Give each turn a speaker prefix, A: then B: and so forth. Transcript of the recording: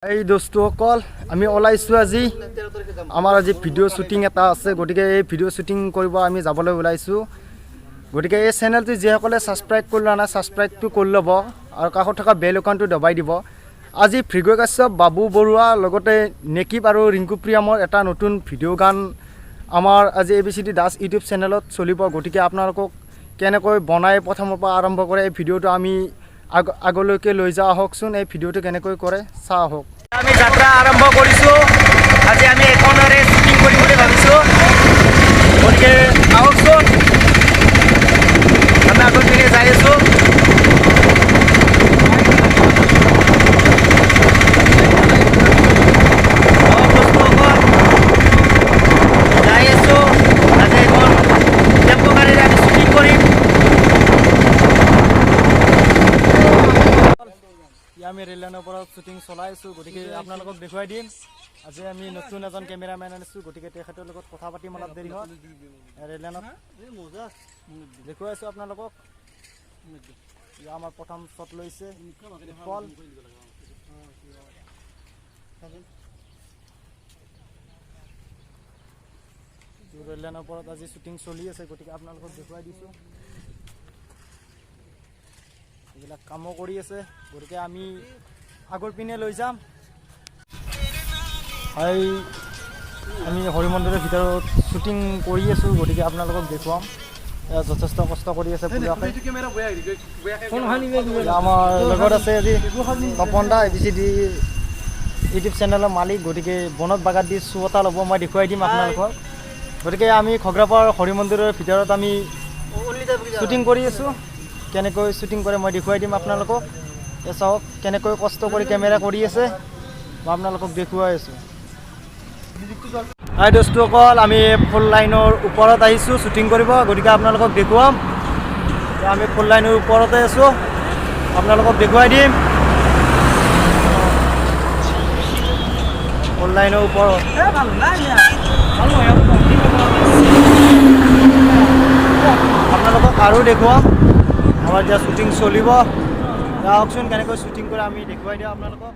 A: এই দোস্তসকল, আমি ওলাইছোঁ। আজি আমাৰ আজি ভিডিঅ' শ্বুটিং এটা আছে, গতিকে এই ভিডিঅ' শ্বুটিং কৰিব আমি যাবলৈ ওলাইছোঁ। গতিকে এই চেনেলটো যিসকলে ছাবস্ক্ৰাইব কৰি লোৱা নাই, ছাবস্ক্ৰাইবটো কৰি ল'ব আৰু কাষত থকা বেল আইকনটো দবাই দিব। আজি ভৃগু কাশ্যপ, বাবু বৰুৱা, লগতে নেকিব আৰু ৰিংকু প্ৰিয়মৰ এটা নতুন ভিডিঅ' গান আমাৰ আজি এবিচিডি দাস ইউটিউব চেনেলত চলিব। গতিকে আপোনালোকক কেনেকৈ বনাই, প্ৰথমৰ পৰা আৰম্ভ কৰে, এই ভিডিঅ'টো আমি আগলৈকে লৈ যাওঁ। আহকচোন, এই ভিডিঅ'টো কেনেকৈ কৰে চাওঁ আহক।
B: আমি যাত্ৰা আৰম্ভ কৰিছোঁ। আজি আমি এখনেৰে শ্বুটিং কৰিম বুলি ভাবিছোঁ। গতিকে আহকচোন, আমি আগৰ পিনে যাই আছোঁ। আহক বস্তুসকল, যাই আছোঁ। আজি এখন টেম্পো গাড়ীৰে আমি শ্বুটিং কৰিম।
A: এতিয়া আমি ৰেল লাইনৰ ওপৰত শ্বুটিং চলাই আছোঁ, গতিকে আপোনালোকক দেখুৱাই দিম। আজি আমি নতুন এজন কেমেৰামেন আনিছোঁ, গতিকে তেখেতৰ লগত কথা পাতিম অলপ দেৰি হ'ল। ৰেল লাইনত দেখুৱাই আছোঁ আপোনালোকক। এয়া আমাৰ প্ৰথম শ্বট লৈছে উৎপল। ৰেল লাইনৰ ওপৰত আজি শ্বুটিং চলি আছে, গতিকে আপোনালোকক দেখুৱাই দিছোঁ। এইবিলাক কামো কৰি আছে, গতিকে আমি আগৰ পিনে লৈ যাম। এই আমি হৰি মন্দিৰৰ ভিতৰত শ্বুটিং কৰি আছোঁ, গতিকে আপোনালোকক দেখুৱাম। এয়া যথেষ্ট কষ্ট কৰি আছে পুৰাকে। এয়া আমাৰ লগত আছে আজি তপন দা, এবিচিডি ইউটিউব চেনেলৰ মালিক। গতিকে বনত বাগাত দি চু এটা ল'ব, মই দেখুৱাই দিম আপোনালোকক। গতিকে আমি ঘগ্ৰাপাৰ হৰি মন্দিৰৰ ভিতৰত আমি শ্বুটিং কৰি আছোঁ। কেনেকৈ শ্বুটিং কৰে মই দেখুৱাই দিম আপোনালোকক। এই চাওক, কেনেকৈ কষ্ট কৰি কেমেৰা কৰি আছে, মই আপোনালোকক দেখুৱাই আছোঁ। হাই দোস্তসকল, আমি ফুল লাইনৰ ওপৰত আহিছোঁ শ্বুটিং কৰিব, গতিকে আপোনালোকক দেখুৱাম। এতিয়া আমি ফুল লাইনৰ ওপৰতে আছোঁ, আপোনালোকক দেখুৱাই দিম ফুল লাইনৰ ওপৰত। আপোনালোকক আৰু দেখুৱাম। আমাৰ এতিয়া শ্বুটিং চলিব। আহকচোন, কেনেকৈ শ্বুটিং কৰে আমি দেখুৱাই দিওঁ আপোনালোকক।